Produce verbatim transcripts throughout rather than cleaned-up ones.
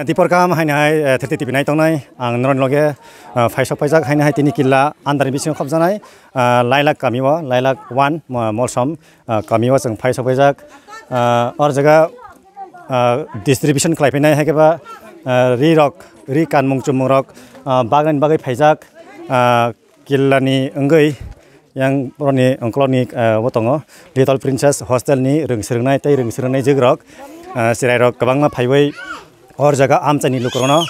Tipor kaham haino hai, eh, thirty T V nai tongnai, ang norokni loge, eh, phaisok phaijak haino hai tini killa andar bisingo khopjaknai, eh, Lailak kami o, Lailak one, mo-, Molsom, eh, kami o chwng phaisok phaijak. Eh, or jaga, eh, distribution khlai phainai hai khe ba, eh, ri rok, ri kanmung chumung rok, eh, bagnani bagwi phaijak, eh, killani wngwi yang boroni ongkoloni, eh, bo tongo Little Princess hostel ni rwng swrwngnai tei rwng swrwngnai jwk rok, eh, chwrai rok kwbangma phaiwi or jaga amchaini lukurokno,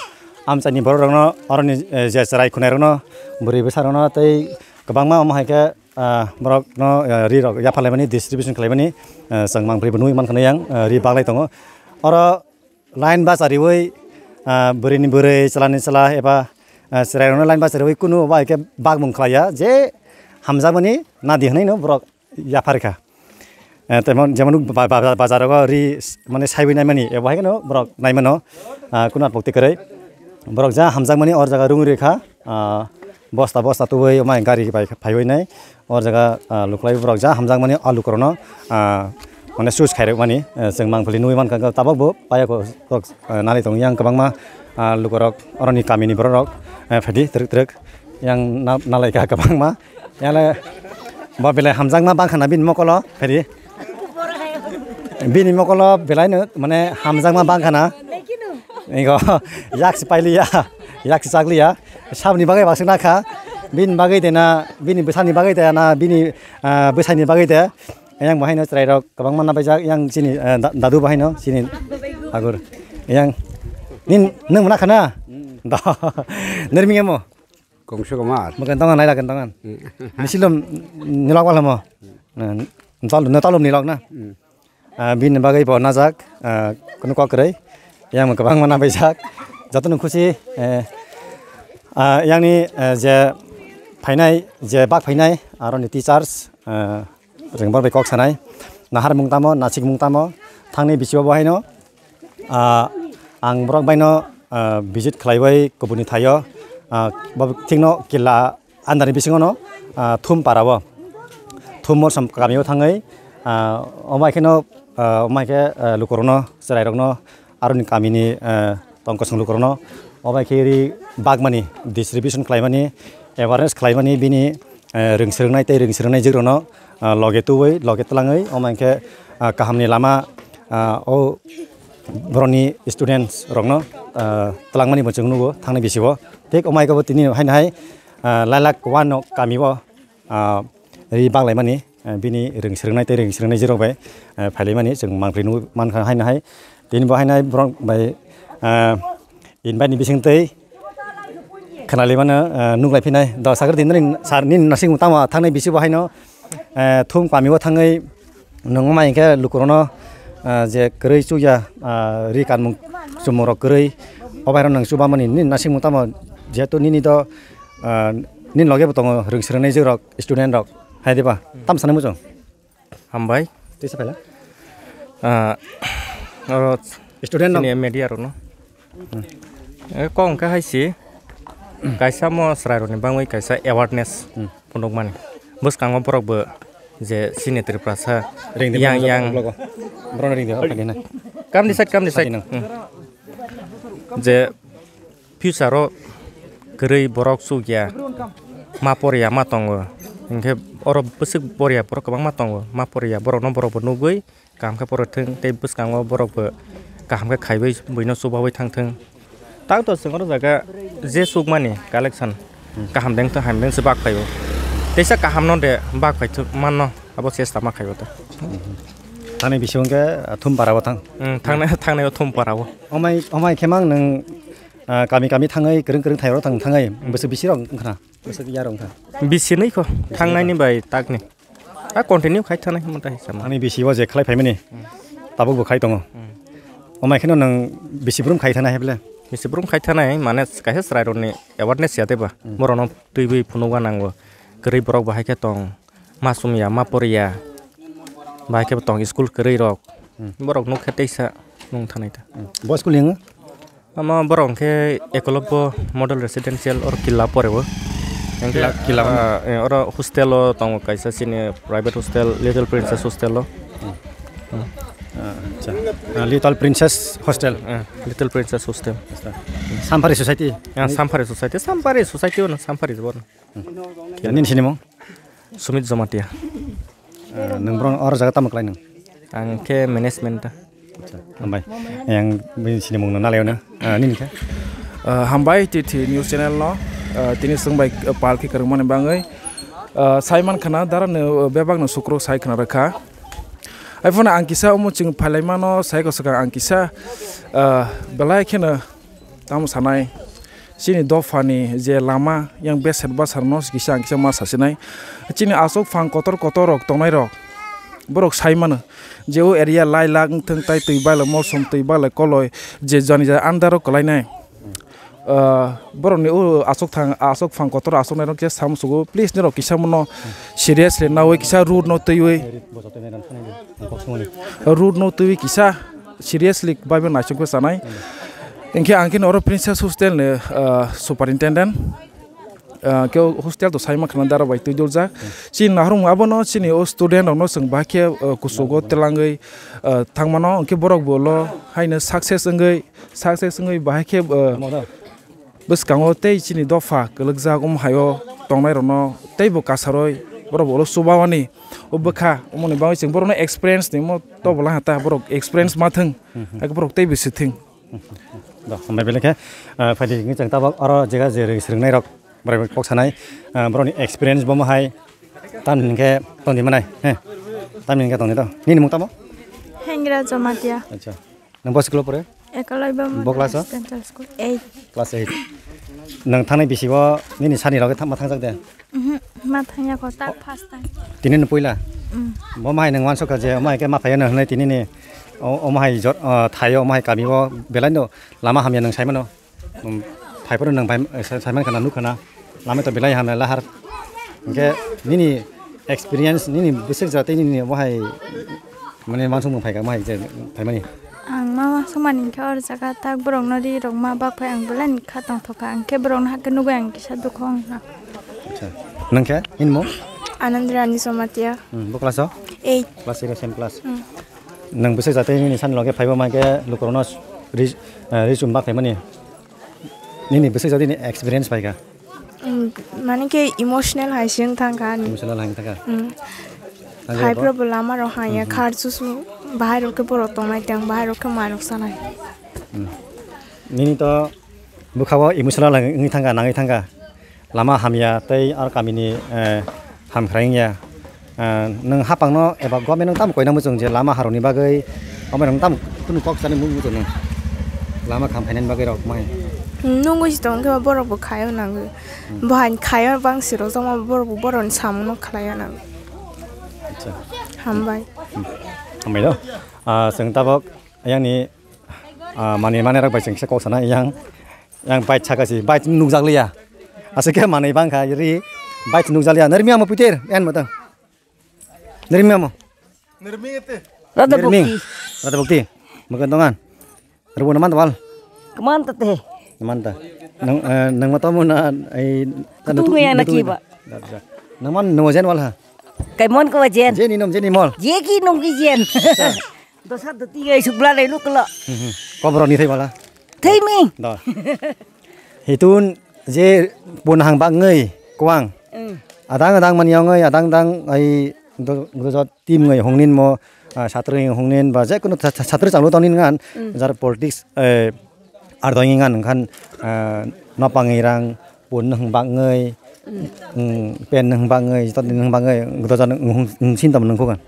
amchaini borok rokno, oroni, eh, je chwrai khwnai rokno, bwrwi bwsa rokno tei kwbangma omo hai khe, eh, borokno, eh, ri rok yapha laimani, distribution khlaimani, eh, chwng mangpili bo nugwi mankha yang, eh, ri baglai tongo. Oro line bachariwi, ah, bwrwini bwrwi, chwlani chwla eba, ah, chwrairokno line bachariwi kunu bai khe bakmung khlaiya je hamjakmani nadi hwnwi no borok yapharkha. Eh, temon jemon ba-, ba-, ba-, bazarogo ri s-, mane saiwi naimani ebo hai kheno borok naimano, ah, kunu apokti kwrwi. Borok ja hamjakmani or jaga rwngwi rwkha. Ah, bosta bosta tubui omai gari bai phaiwi nai. Or jaga, ah, lukulai borok ja hamjakmani alu korono, ah, mane sus khairokmani, eh, chwng mangpili nugwi mankha, tabok bo payako borok, eh, nalai tongo yang kwbangma, ah, lukurok oroni kamini bororok, eh, phaidi twrwk twrwk yang na-, nalaikha kwbangma. Yale bo belai hamjakma bangkhana bini mokolo phaidi. Bini mokolo belaino mane hamjakma bangkhana. Igo yaksi pailiya, yaksi chakliya. Sabni bagwi baksa nakha. Bini bagwi de na, bini bwsani bagwi de na, bini, ah, bwsaini bagwi de. Yang bahaino chwrairok kwbangma nabaijak, yang chini, ah, da-, dadu bahaino chini agur. Yang nin nwng mona khana? Da. Nirmingemo? Kongso Kumar. Mwkang tongan, naila kan tongan. Misilom nilok walamo. Ntal, ntalom nilok na. Ah, bini bagwi bo najak, ah, kunu kok kwrwi. Yang kwbangma nabaijak. Jotono khusi, eh, ah, yangni, eh, je phainai, je bak phainai, aroni teachers, eh, Rwngbar bai kok sanai, naharmung tamo, nasikmung tamo, thangni bisingo bo haino, ah, ang borok baino, ah, visit khlaiwi kubuni thaio, ah, bo thikno killa andani bisingono, ah, Thum parao, Thum Molsom kamio thangwi, ah, omo hai kheno, ah, omo hai khe, ah, lukurokno, chwrairokno, aroni kamini, eh, tongkosong lukurokno obo hai khe ri bakmani, distribution khlaimani, awareness khlaimani, bini, eh, rwng swrwngnai tei rwng swrwngnai jwkrokno, ah, loge tubui, loge twlangwi, omo hai khe, ah, kahamni lama, ah, o borokni students rokno, ah, twlangmani bo chwng nugo thangni bisingo. Thik omo hai khe bo tini haino hai, ah, Lailak one no kami o, ah, ri baklaimani, eh, bini rwng swrwngnai tei rwng swrwngnai jwkrok bai, eh, phailaimani chwng mangpili nugwi mankha haino hai. Tini bo haino hai borok bai, eh, invite ni bisingtwi khwnalaimano, eh, nuklaiphinai. Do sakhe tini nini sir nini nasing tamo thangnai bisi bo haino, eh, Thum kamio thangwi nwng omo hai khe lukurokno, ah, je kwrwi chukya, ah, ri kanmung chumungrok kwrwi, obo hai rok nwng chubamani nini nasingmung tamo, jehetu nini do, ah, nini loge bo tongo rwng swrwngnai jwkrok, student rok, hai diba? Tam sanai muchung? Hambai. Tisa phaila? Ah, oro student rok chini media rokno. Eh, kok hwnkhe hai si, kaisa mo chwrairokni bangwi kaisa awareness phunukmani. Bwskango borok bo je chini Tripurasa yang yang. Borokno ringdi, oh, phai di na. Kamni side, kamni side. Phai di na. Hmm. Je future o kwrwi borok chukya, ma porya ma tongo. Hinkhe oro bwswk porya borok kwbangma tongo. Ma porya borokno borok bo nugwi kaham khe poroi thwng tei bwskango borok bo kaham khe khaiwi buino chubawi thang thwng. Tang to chwng oro jaga je chukmani collection kaham deng to hamya deng se bak phaio. Teisa kaham no de bak phai thwk manno abo chesta ma khaio to. Thani bisingo khe, ah, Thum para o thang. Hmm, thangnai, thangnai o Thum para o. Omai, omai khe mang nwng, ah, kami kami thangwi kwrwng kwrwng thai oro thang thangwi bwswk bisi rok wngkha na? Bwswk ya rok wngkha? Bisi nwi kho, thangnaini bai takni. A continue khai thanai hwnba ta hisab. Ani bisi o je khlai phaimani, tabuk bo khai tongo. Hmm. Omai kheno nwng bisi brum khai thanai hai ble? Bisi brum khai thanai, mane kaisa chwrairokni awareness ya tei ba. Hmm. Borokno twiwi phunukna nango. Kwrwi borok bahai khe tong, ma chumya, ma poriya, bahai khe tong school kwrwi rok. Hmm. Borok nuk khe teisa nung thanai ta. Hmm. Bo school ni wng? Omo borok hwnkhe Ekolobbo Model Residential or Killa poreo. Killa, Killa. Ah, eh, oro hostel o tongo kaisa chini private hostel, Little Princess hostel o. Hmm. Hmm. Ah, Ah, Little Princess Hostel. Ah, Little Princess Hostel. Samphari Society. Ah, Samphari Society. Samphari Society ono, Samphari bono. Nini sinimung? Sumit Jamatia. Ah, nwng bro oro jaga tamo khlai nwng? Ang khe management ta. Acha, hambai. Yang bini sinimung no nalayo na. Ah, nini khe? Ah, hambai T T News Channel no. Ah, tini swng bai, ah, pal khe kwrwngmani bangwi. Ah, sai man khana dara no, ah, bebak no sukro sai khana rwkha. Ai phano ang kisa omo chwng phailai mano sai ko swkang ang kisa, ah, belai kheno tamo sanai. Chini dophani je lama yang beser basar no kisa ang kisa ma sasinai. Chini aswk phang kotor kotor rok tongnai rok. Borok sai mano je o area lai lak wngthang tai twi balai mosom twi balai koloi je jani jani andaro kwlainai. Ah, borokni o aswk thang, aswk phang kotor aswk nairok khe samusugo, please norok kisa mono seriously nawi kisa road no twiwi. Road no twiwi kisa seriously baibo naisingkhe sanai. Hinkhe ang khe oro Princess Hostel ni, ah, superintendent. Ah, khe hostel to saima khana dara bai twi doljak. Chini naharung abono chini o student rokno chwng bahai khe, ah, kuchugo twlangwi, ah, thangmano, hinkhe borok bo ulo haino success wngwi, success wngwi bahai khe, ah, bwskango tei chini dopha kwlwkjak omo hai o tongnai rokno teibo kasarwi borok bo ulo chubamani o bwkha, omoni bagwi chwng borokno experience ni omo tobola hata borok experience ma thwng, hai borok teibo swthwng. Do, hambai belai khe, ah, phaidi hwnwi chwng tabok oro jega je rwi swrwngnai rok, borai bai kok sanai, ah, borokni experience bo mohai, tamni hwnkhe tongdi manai, he, tamni hwnkhe tongdi do. Nini mung tamo? Hengra Jamatia. Acha. Nwng bo school o pore? Ekolai Bamura Bo class o? Residential School, eight. Class eight. Nwng thangnai bisi o nini sani rok thangma thangjak de? Mhm, ma thangya kho, tak first time. Tini ni puila? Mm. Bo mai nwng wansukha je, mai khe ma phaiya nang hwnwi tini ni, o, o mai jor, o, thaio, o mai kami o belai no lama hamya nwng sai mano. Um, phai phuru nwng bai, eh, sa-, sai man khana, nuk khana. Lama to belai hamya lahar. Hinkhe nini experience, nini bwswk jatwi nini bo hai Mane wansukmung phaikha, ma hai je phaimani? Ang ma wansukmani hinkhe oro jaga tak borokno ri rok ma bak phai ang belai ni kha tongthokha, ang khe borokno hakhe nugui ang kisa dukhu wngkha. Acha. Nwng khe? Nini mung? Anand Rani Jamatia. Hmm, bo class o? Eight. Class eight o same class. Hmm. Nwng bwswk jatwi nini sani loge phaibo ma khe lukurokno ri, eh, ri chum bak phaimani? Nini bwswk jatwi ni experience phaikha? Mm, mane khe emotional hai se wng thang kha ani. Emotional hai wng thang kha? Mm. Phai phuru bo lama rok hanya khar chusu bahai rok khe borok tongnai tong, bahai rok khe manuk sanai. Mm. Nini to bwkha o emotional hai wngwi thang kha, nangwi thang kha. Lama hamya tei aro kami ni, eh, hamkrai wngya. Ah, nwng hapang no eba government no tamo koina muchung je lama haroni bagwi, omo nwng tamo kunu kok sani muchung nwng lama kham khainani bagwi rok mai. Nungwi si tong khe borok bo khaio nangwi. Hmm. Bo hai khaio bang si rok joma borok bo borok ni samung no khlai ya nangwi. Acha. Hambai. Hmm. Hambai do. Ah, chwng tabok ayang ni, ah, mani mani rok bai chwng kisa kok sana yang, yang bike saka si bike nukjak liya. Aswk khe manwi bang kha ri bike nukjak liya. Nirmi amo puter en mata. Nirmi amo. Rada Nirmi. Bukti. Rada bukti. Makan tongan. Rubo naman tawal. Keman tete. Naman ta. Nang, eh, nang mata mo na ai Kutung ya na kiba. Nang man no jen wal ha. Kai mon ko jen. Jen inom jen imol. Je ki nung ki jen. Dosa doti gai subla lai lukla. Kobro ni thai bala. Thai mi. Da. Hitun je pun hang bak ngai kuang. Mm. Adang adang mani ong ngai adang adang ai do do jot team ngai hongnin mo, ah, satri hongnin ba je kono sa-, sa-, satri changlo tongnin ngan. Mm. Jar politics, eh, ar doi ngan khan, ah, nopang irang pun hang bak ngai. Mm. Mm, pen hang bak ngai tot hang bak ngai do jan hong sin tam nang ko kan.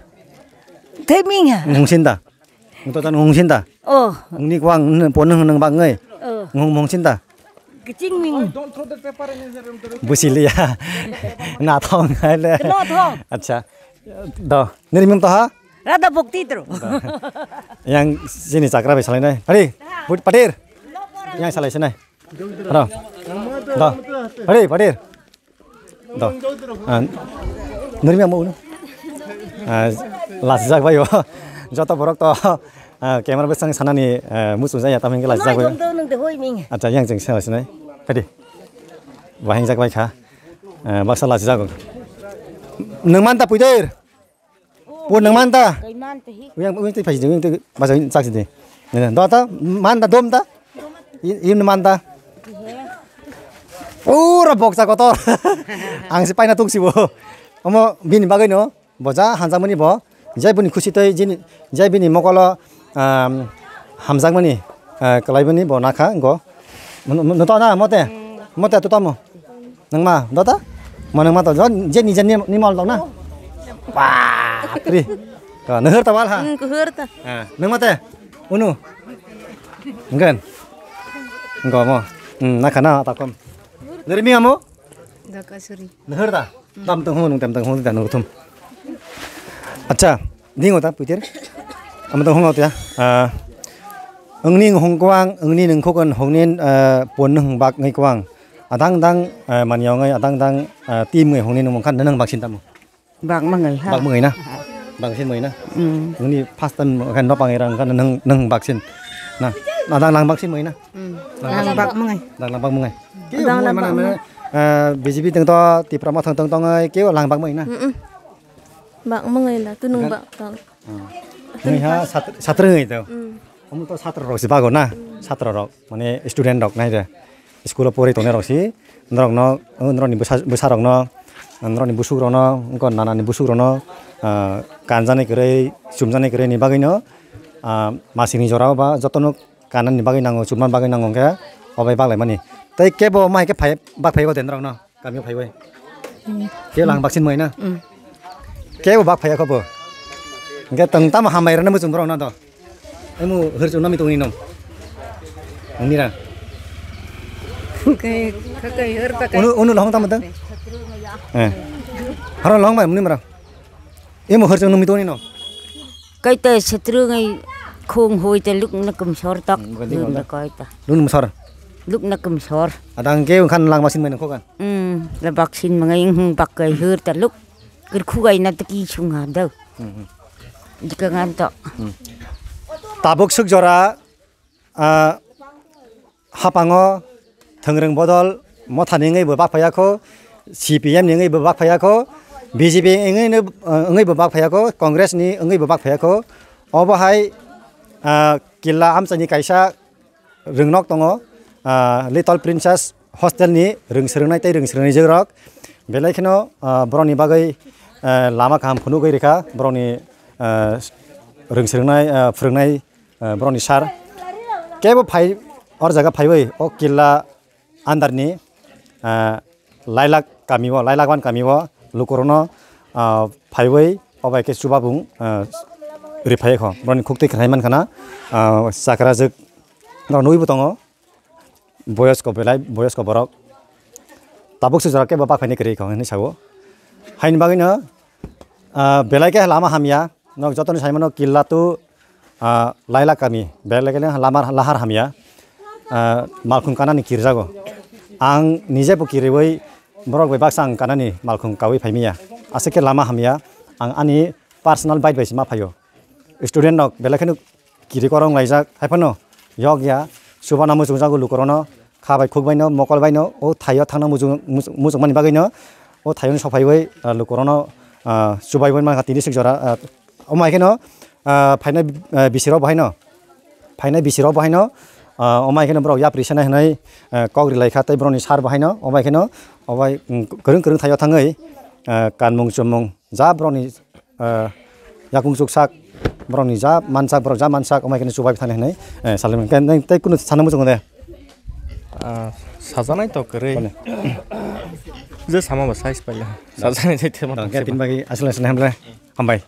Thai mi ha. Hong sin da. Nung to jan ngung sin ta? Oh. Nung ni kwang nung pon nung nung bang ngai. Oh. Ngung mong sin ta? Kecing ming. Busi liya. Na thong ngai le. Keno thong. Acha. Do. Nini mung to ha? Rada bukti tro. Yang sini chakra be salai nai. Hari. But patir. Yang salai sinai. Ro. Do. Hore, hore. Do. Ah, nirmi amo uno. Ah, lajak bai o. Joto borok to, ah, camera bwsang sanani, ah, muchung jaya tamni lajak bai. Nong do nong de hoi ming. Acha, yang jeng sela sinai. Hadi. Bahing jak bai kha. Ah, baksa lajak. Nang man ta puider. Pun nang man ta? Kaiman ta hi. Uyang, uyang tei phaisi, uyang tei basa chak si de. Nene, do ta, man ta, dom ta? I, i man ta? He. Pura boksa kotor. Ang si paina tung si bo. Omo bini bagwi no. Bo ja hamjakmani bo, jai bini khusi tei jini, jai bini mokolo, um, hamjakmani, uh, kwlaibani bo nakha, go. Nwng to na, mote? Mote to tamo? Nwngma, do ta? Mo nwngma to, je ni je ni, ni mol tong na? Bapre. Ko, nwhwr ta wal ha? Hmm, kwhwr ta. Ah, nwng mote? Unu? Ngen? Go mo. Hmm, nakha na, ta kom. Nirmi amo? Dakasuri. Nwhwr ta? Tam tong hong, tam tong hong, ta nurthum. Acha, dingo ta, putir. Am tong hong ta, ah, wngni hong kwang, wngni nung khokon hongni, ah, pon nung bak ngai kwang. Adang dang, ah, mani ong ngai, adang dang, ah, tim ngai hongni nung mangkhan nang baksin tamo. Bak mangai ha. Bak mangai na. Baksin mangai na. Hmm. Wngni first time kan no pangai rang kan nang, nang baksin. Na, adang lang baksin mangai na. Hmm. Lang bak mangai. Adang lang bak mangai. Ki Adang mo lang mana bak mana, mangai. Eh, B J P teng to, Tipra Motha teng to ngai, kebo lang bak mangai na. Mm-mm. Bak mangai la, tunung Kan- bak tang. Hmm. Ngai ha sat-, satra ngai to. Hmm. Omo to satra rok si bago na. Hmm. Satra rok, mane student rok nai de. School o pori tongnai rok si. Norok no, norok ni bwsa, bwsa rok no, norok ni busuk rok no, wngkha nana ni busuk rok no, ah, kanjani kwrwi, chumjani kwrwi ni bagwi no, ah, masini jora o ba joto no Kanani bagwi nango, chumani bagwi nango hwnkhe obai baklaimani. Tei kebo ma hai khe phai, bak phaibo de norokno, kamio phaiwi. Hmm. Kebo lang baksin mai na? Hmm. Kebo bak phaiya kho bo. Hwnkhe tong tamo hambai rwna muchung borok na do. Emo hwrchuk nami tongni nom. Nira. Kai, kai hwr ta kai. Unu, unu lohong tamo tong? Eh. Haro lohong bai muni mara. Emo hwrchuk nami tongni nom. Kaita setrungai khung hui te lukna kumsor tok. Hmm, bukan lukna tinggal. Kaita. Lukna kumsor. Lukna kumsor. Adang ke kan lang masin main khokan. Hmm, la baksin mangai hmm bak kai hur ta luk. Kir khugai na tiki sunga dau. Hmm, hmm. Jika ngan tok. Hmm. Tabuk suk jora, ah, Hapango thwngrwng bodol Mothani wngwi bo bak phaiya kho, C P M ni wngwi bo bak phaiya kho, B J P wngwi no, wngwi bo bak phaiya kho, Congress ni wngwi bo bak phaiya kho. Obo hai, ah, Killa amchaini kaisa rwngnok tongo, ah, Little Princess Hostel ni rwng swrwngnai tei rwng swrwngnaijwk rok. Belai kheno, ah, borokni bagwi, ah, lama kaham phunugwi rwkha, borokni, ah, rwng swrwngnai, ah, phwrwngnai, eh, borokni sir. Kebo phai, or jaga phaiwi, o Killa under ni, eh, Lailak kami o, Lailak one kami o, lukurokno, ah, phaiwi, obai khe chubabung, eh, riphaikho. Borokni khuktwi khwnai mankha na, ah, chakrajwk norok nugwi bo tongo. Boyosko belai, boyosko borok. Tabuk se jora kebo bak phaini kwrwi kho hinwi sao. Haini bagwino, ah, belai khe lama hamya. Nok jotoni saimano Killa to, ah, Lailak kami. Belai khe lama lahar hamya. Ah, malkhung kanani kirjago. Ang nije bo kiriwi borok bai baksa ang kanani malkhung kawi phaimiya. Aswk khe lama hamya. Ang ani personal bike bai se ma phaio. Student rok belai kheno kiri korong laijak, hai phano yok ya, chubana muchungjago lukurokno, kha bai khuk baino, mokol baino, o thaio thangna muchung-, muchung-, muchungmani bagwino, o thaio sok phaiwi, ah, lukurokno, ah, chubaiwi mankha tini sik jora, ah, omo hai kheno, ah, phainai, ah, bisirok bo haino, phainai bisirok bo haino, ah, omo hai kheno borok yapri sanai hwnwi, ah, kok ri laikha tei borokni sir bo haino, omo hai kheno, obai, mm, kwrwng kwrwng thaio thangwi, ah, kanmung chumung ja borokni, ah, yakung chuksak, borokni ja mansak, borok ja mansak, omo hai kheno chubai thani hinwi, eh, salimani. Khe nang tei kunu sana muchungo de? Ah, sajanai to kwrwi. Bole. Je sama ba size paila. Sajanai tei thema. Dong, khe tini bagwi aswk aswk hambai. Hambai.